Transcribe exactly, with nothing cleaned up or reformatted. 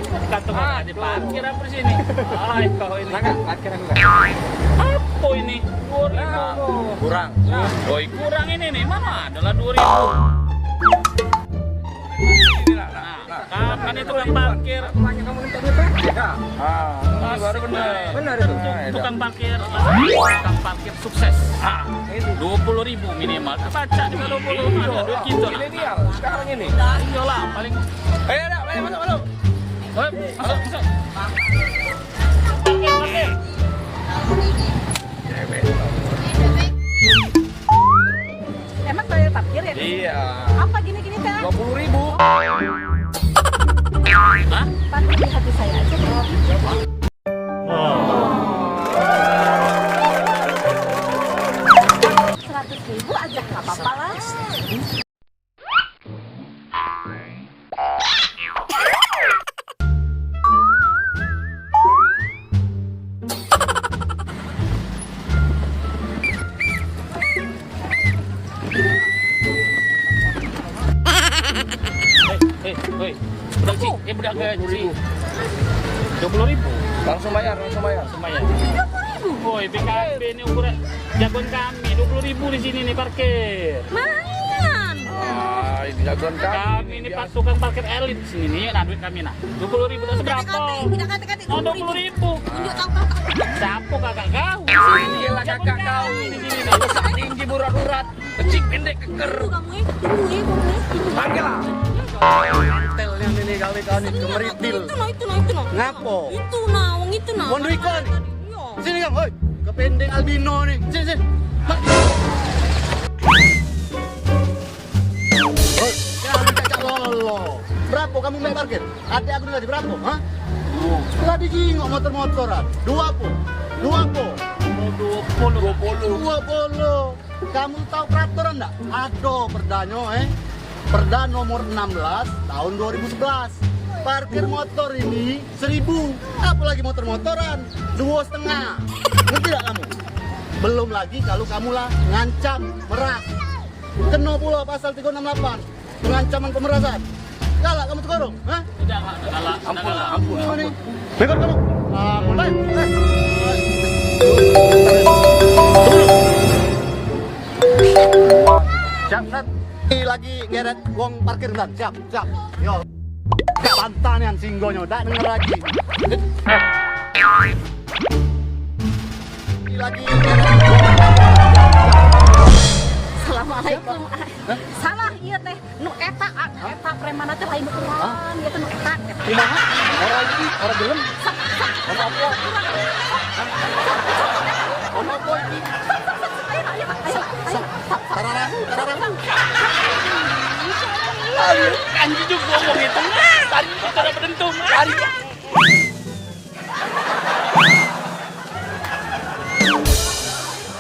Kata kau tadi parkir apa sini? Hai kau ini. Nah, Kak, parkir aku, Kak. Apa ini? Dua ribu. Nah, kurang. Nah, oi, kurang ini nih. Mana adalah dua ribu? Ini lah, nah, nah. Kapan itu tukang parkir? Banyak kamu minta duit, Kak? Ya. Ah, ini baru benar. Benar itu. Tukang parkir, tukang parkir sukses. Ah, itu. Dua puluh ribu minimal. Baca juga dua puluh ribu. Iya, ada duit kita. Milenial sekarang ini. Iyalah, paling. Ayo, dah, ayo, masuk, masuk. Hei, masuk, masuk. Parkir, parkir. Emang bayar parkir ya? Iya. Apa gini-gini teh? Dua puluh ribu. Hah? Parkir di hati saya aja, Bro. Seratus ribu aja nggak apa-apa lah. Eh, eh, woi. Budak kecik, eh, budak kecik. Dua puluh ribu. Langsung bayar, langsung bayar. Langsung bayar. Woi, B K B ini ukuran jagoan kami, dua puluh ribu di sini nih parkir. Mangan. Ah, ini jagoan kami. Kami ini pas tukang parkir elit sini nih, nah duit kami nah. Dua puluh ribu tak seberapa. Tidak kate-kate, tidak kate-kate, oh, dua puluh ribu. Tunjuk tahu kakak. Siapa kakak kau? Iyalah kakak kau. Besar tinggi, burat-burat, kecik pendek keker. Itu kamu, eh. Tunggu, eh, kamu, eh. Panggil lah. Mantelnya ini kali kau ni, kemeritil. Itu nah, itu nah, itu nah. Ngapo? Itu nah, wong itu nah. Wong duit kau ni? Iya. Sini kamu, hoi. Kependek albino ni. Sini, sini. Hoi, jangan cacak lolo. Berapo kamu main parkir? Ade aku tadi berapo, ha? Lah dijingok motor-motoran. Dua apo? Dua apo? Dua puluh. Dua puluh. Kamu tahu peraturan ndak? Ado perdanyo, eh. Perda nomor enam belas tahun dua ribu sebelas. Parkir motor ini seribu. Apalagi motor-motoran, dua setengah. Ngerti ndak kamu? Belum lagi kalau kamu lah ngancam meras. Keno pulo pasal tiga enam lapan, pengancaman pemerasan. Galak kamu tekorong, ha? Tidak, Kak, tidak galak. Ampun, ampun, ampun. Bego kamu. Ampun. Hei, hei. Siap, Sat. Ini lagi ngeret wong parkir, Bang. Siap, siap. Yo. Kak bantah nian singgonyo, dak denger lagi. Ini lagi ngeret wong parkir. Assalamualaikum. Hah? Salah, iya teh. Nu etak, ah, etak preman aja lain ukuran, gitu nu etak. Kumaha? Ora iki, ora gelem. Ono apa? Ono apa iki? Ayo, ayo, ayo. Tararang, tararang. Ayo, kan jujur ngomong itu.